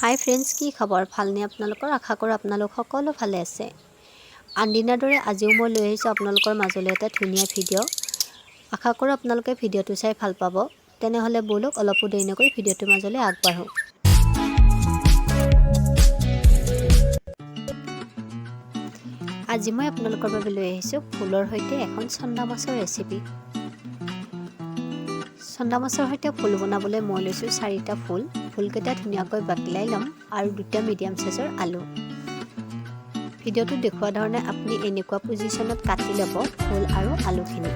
হাই friends, কি খবৰ? ভালনে আপোনালোকৰ? আশা কৰোঁ আপোনালোক সকলো ভালে আছে। আনদিনাৰ দৰে আজিও মই লৈ আহিছোঁ আপোনালোকৰ মাজলৈ এটা ধুনীয়া ভিডিঅ'। আশা কৰোঁ আপোনালোকে ভিডিঅ'টো চাই ভাল পাব। তেনেহ'লে ব'লক, অলপো দেৰি নকৰি ভিডিঅ'টোৰ মাজলৈ আগবাঢ়োঁ। আজি মই আপোনালোকৰ বাবে লৈ আহিছোঁ ফুলৰ সৈতে এখন চন্দা মাছৰ ৰেচিপি। চন্দা মাছৰ সৈতে ফুল বনাবলৈ মই লৈছোঁ চাৰিটা ফুল। ফুলকেইটা ধুনীয়াকৈ বাকলাই ল'ম আৰু দুটা মিডিয়াম চাইজৰ আলু। ভিডিঅ'টোত দেখুওৱা ধৰণে আপুনি এনেকুৱা পজিশ্যনত কাটি ল'ব ফুল আৰু আলুখিনি।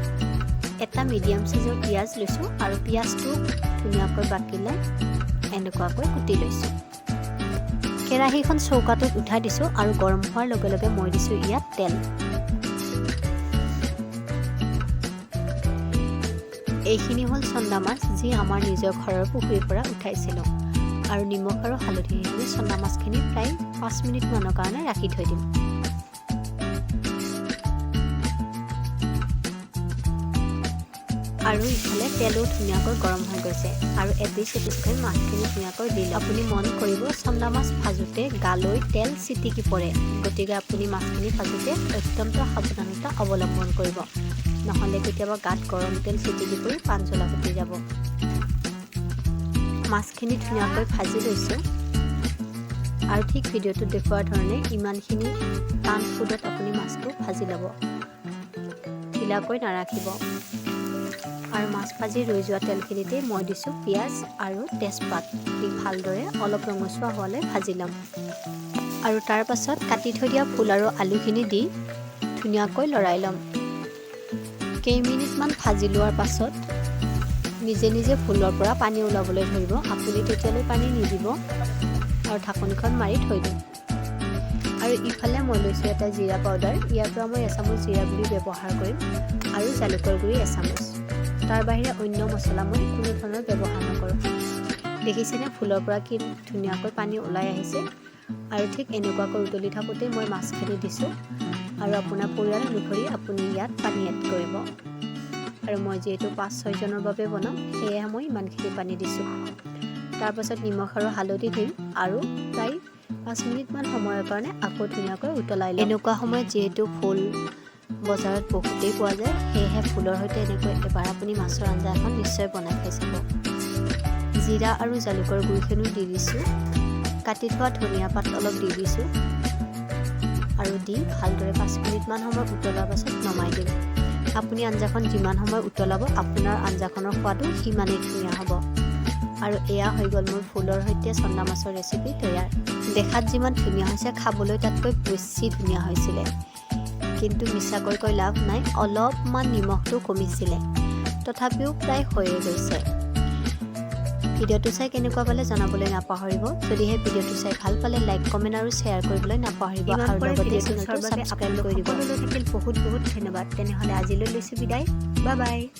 এটা মিডিয়াম চাইজৰ পিঁয়াজ লৈছোঁ আৰু পিঁয়াজটো ধুনীয়াকৈ বাকিলাই এনেকুৱাকৈ কুটি লৈছোঁ। কেৰাহীখন চৌকাটোত উঠাই দিছোঁ আৰু গৰম হোৱাৰ লগে লগে মই দিছোঁ ইয়াত তেল। এইখিনি হ'ল চন্দা মাছ, যি আমাৰ নিজৰ ঘৰৰ পুখুৰীৰ পৰা উঠাইছিলোঁ। আৰু নিমখ আৰু হালধিখিনি চন্দা মাছখিনি প্ৰায় 5 মিনিটমানৰ কাৰণে ৰাখি থৈ দিম। আৰু ইফালে তেলো ধুনীয়াকৈ গৰম হৈ গৈছে আৰু এপিচ এপিচকৈ মাছখিনি ধুনীয়াকৈ দি আপুনি মন কৰিব, চন্দা মাছ ভাজোঁতে গালৈ তেল চিটিকি পৰে। গতিকে আপুনি মাছখিনি ভাজোঁতে অত্যন্ত সাৱধানতা অৱলম্বন কৰিব, নহ'লে কেতিয়াবা গাত গৰম তেল চিটিকি পৰি পাণজ্বলা ফুটি যাব। মাছখিনি ধুনীয়াকৈ ভাজি লৈছোঁ আৰু ঠিক ভিডিঅ'টোত দেখুওৱাৰ ধৰণে ইমানখিনি টান ফুডত আপুনি মাছটো ভাজি ল'ব, ঢিলাকৈ নাৰাখিব। আৰু মাছ ভাজি ৰৈ যোৱা তেলখিনিতেই মই দিছোঁ পিঁয়াজ আৰু তেজপাত দি ভালদৰে অলপ ৰঙচুৱা হোৱালৈ ভাজি ল'ম। আৰু তাৰ পাছত কাটি থৈ দিয়া ফুল আৰু আলুখিনি দি ধুনীয়াকৈ লৰাই ল'ম। কেইমিনিটমান ভাজি লোৱাৰ পাছত নিজে নিজে ফুলৰ পৰা পানী ওলাবলৈ ধৰিব। আপুনি তেতিয়ালৈ পানী নিদিব আৰু ঢাকনিখন মাৰি থৈ দিম। আৰু ইফালে মই লৈছোঁ এটা জিৰা পাউডাৰ। ইয়াৰ পৰা মই এচামুচ জিৰা গুড়ি ব্যৱহাৰ কৰিম আৰু জালুকৰ গুড়ি এচামুচ। তাৰ বাহিৰে অন্য মছলা মই কোনো ধৰণৰ ব্যৱহাৰ নকৰোঁ। দেখিছেনে, ফুলৰ পৰা কি ধুনীয়াকৈ পানী ওলাই আহিছে? আৰু ঠিক এনেকুৱাকৈ উতলি থাকোঁতেই মই মাছখিনি দিছোঁ। আৰু আপোনাৰ পৰিয়াল অনুসৰি আপুনি ইয়াত পানী এড কৰিব। আৰু মই যিহেতু পাঁচ ছয়জনৰ বাবে বনাম, সেয়েহে মই ইমানখিনি পানী দিছোঁ। তাৰপাছত নিমখ আৰু হালধি দিম আৰু প্ৰায় 5 মিনিটমান সময়ৰ কাৰণে আকৌ ধুনীয়াকৈ উতলাই ল'ম। এনেকুৱা সময়ত যিহেতু ফুল বজাৰত বহুতেই পোৱা যায়, সেয়েহে ফুলৰ সৈতে এনেকৈ এবাৰ আপুনি মাছৰ আঞ্জা এখন নিশ্চয় বনাই খাই চাব। জিৰা আৰু জালুকৰ গুড়িখিনিও দি দিছোঁ। কাটি থোৱা ধনিয়া পাত অলপ দি দিছোঁ আৰু দি ভালদৰে 5 মিনিটমান সময় উতলোৱাৰ পাছত নমাই দিম। আপুনি আঞ্জাখন যিমান সময় উতলাব, আপোনাৰ আঞ্জাখনৰ সোৱাদো সিমানেই ধুনীয়া হ'ব। আৰু এয়া হৈ গ'ল মোৰ ফুলৰ সৈতে চন্দা মাছৰ ৰেচিপি তৈয়াৰ। দেখাত যিমান ধুনীয়া হৈছে, খাবলৈ তাতকৈ বেছি ধুনীয়া হৈছিলে। কিন্তু মিছাকৈ কৈ লাভ নাই, অলপমান নিমখটো কমিছিলে, তথাপিও প্ৰায় হৈয়ে গৈছে। ভিডিঅ'টো চাই কেনেকুৱা পালে জনাবলৈ নাপাহৰিব। যদিহে ভিডিঅ'টো চাই ভাল পালে, লাইক, কমেণ্ট আৰু শ্বেয়াৰ কৰিবলৈ নাপাহৰিব আৰু লগতে চেনেলটো ছাবস্ক্ৰাইব কৰি দিব। থাকিল বহুত বহুত ধন্যবাদ। তেনেহ'লে আজিলৈ লৈছোঁ বিদায়। Bye bye.